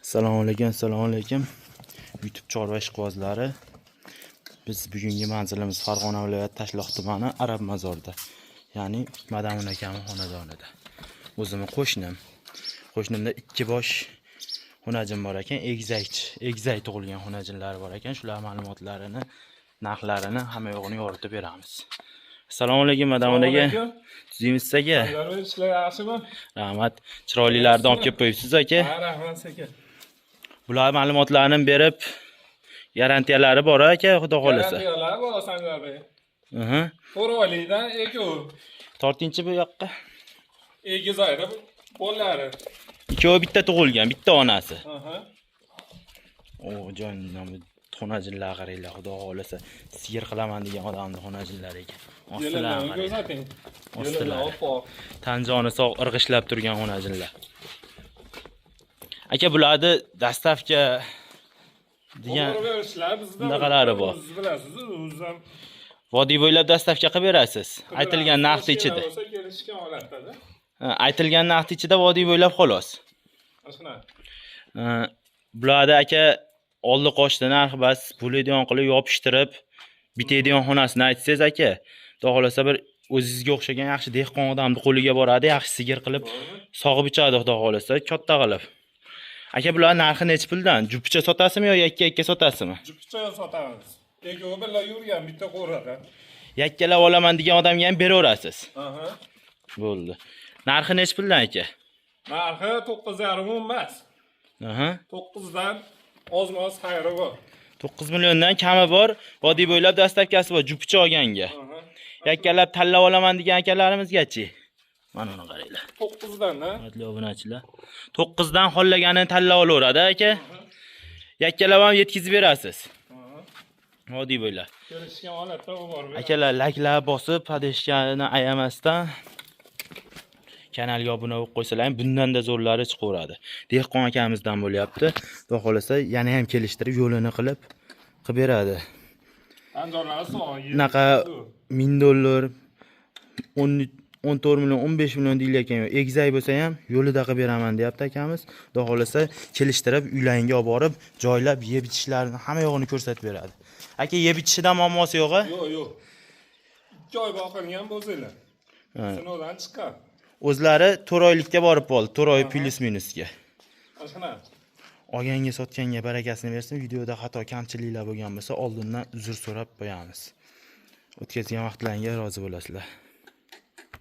Assalomu alaykum, assalomu alaykum. YouTube chorva ishqibozlari. Biz bugungi manzilimiz Farg'ona viloyati Tashloq tumani Arab mozorida. Ya'ni Madamin akamning xonadonida. O'zimni qo'shnim. Qo'shnimda ikki bosh xunajin bor ekan, egizak tug'ilgan xunajinlari bor ekan. Shular ma'lumotlarini, narxlarini, hamma yo'g'ini yoritib beramiz. Assalomu alaykum, Madamin aka. Tuzimisiz, aka? Ishlar yaxshimi? Rahmat. Chiroylilardan olib kelib qo'yibsiz, aka. Ha, rahmat, sekin. Bular ma'lumotlarni berib, garantiyalari bor, aka, xudo xolasa. Garantiyalar bor, Sanjarbek. 4 oylikdan ekov. Tortingchi bu yoqqa. Egizakda bolalari. Ikkovi bitta tug'ilgan, bitta onasi. Aha. O, jon, bu xonajinlar qaranglar, xudo xolasa sigir qilaman degan odamni xonajinlari ekan. Ostilarini Yelinlarni qaranglar. ko'rsating. Ostilari. Yelinlar oppoq. Tanjoni sog' irg'ishlab turgan xonajinlar. Aka, bularni доставка degan Olib berishlar bizda. Bunaqalari bor. Siz bilasiz, o'ziz ham. Vodiy bo'ylab доставка qilib berasiz. Aytilgan narxni ichida. Bo'lsa, kelishgan holatda. Ha, aytilgan narxni ichida vodiy bo'ylab, xolos. Mana shunaqa. Ha, bularda, aka, oldi qochdi narxi bas bo'ladigan qilib yopishtirib bitadigan xonasini aytsangiz, aka, xudo xohlasa, bir o'zingizga o'xshagan yaxshi dehqon odamni qo'liga boradi, yaxshi sigir qilib sog'ib ichadi, xudo xohlasa, katta qilib. Aka, bular narxi nechi puldan? Jupcha sotasizmi yo yakka yakka sotasizmi? Jupcha sotamiz. Ekovi birga yurgan bitta qo'rada. Yakkalab olaman degan odamga ham beraverasiz. Aha. Bo'ldi. Narxi nechi puldan, aka? Narxi 9,5 emas. 9 dan ozmoz xayri bor. 9 milliondan kami bor, vodiy bo'ylab доставка si bor jupcha olganga. Aha. Yakkalab tanlab olaman degan akalarimizgachi? Mana uni qaranglar. 9 dan. Hurmatli obunachilar. 9 dan xohlaganini tanlab olaveradi, aka. Yakkalab ham yetkazib berasiz. Vodiy bo'ylab. Kelishgan holatda u bor. Akalar, layklar bosib, поддержка ni ayamasdan kanalga obuna bo'lib qo'ysalar ham bundan-da zo'rlari chiqaveradi. Dehqon akamizdan bo'lyapti. Xudo xolasa, yana ham kelishtirib, yo'lini qilib beradi. Andijonlar sog'. Bunaqa 1000 dollar, 10, 14 million, 15 million deyilayotgan yo'q. Egizak bo'lsa ham yo'lida qilib beraman deyapti akamiz. Xudo xolasa, kelishtirib, uylaringga olib borib, joylab, yeb ichishlarini hamma yo'g'ini ko'rsatib beradi. Aka, yeb ichishidan muammosi yo'q, a? Yo'q. 2 oy boqilgan bo'zinglar. Sinovdan chiqqan. O'zlari 4 oylikka borib qoldi, 4 oy плюс минус ga. Mana shunaqa. Olganga, sotganga barakasini bersin. Videoda xato kamchiliklar bo'lgan bo'lsa, oldindan uzr so'rab qo'yamiz. O'tkazgan vaqtlaringga rozi bo'lasizlar.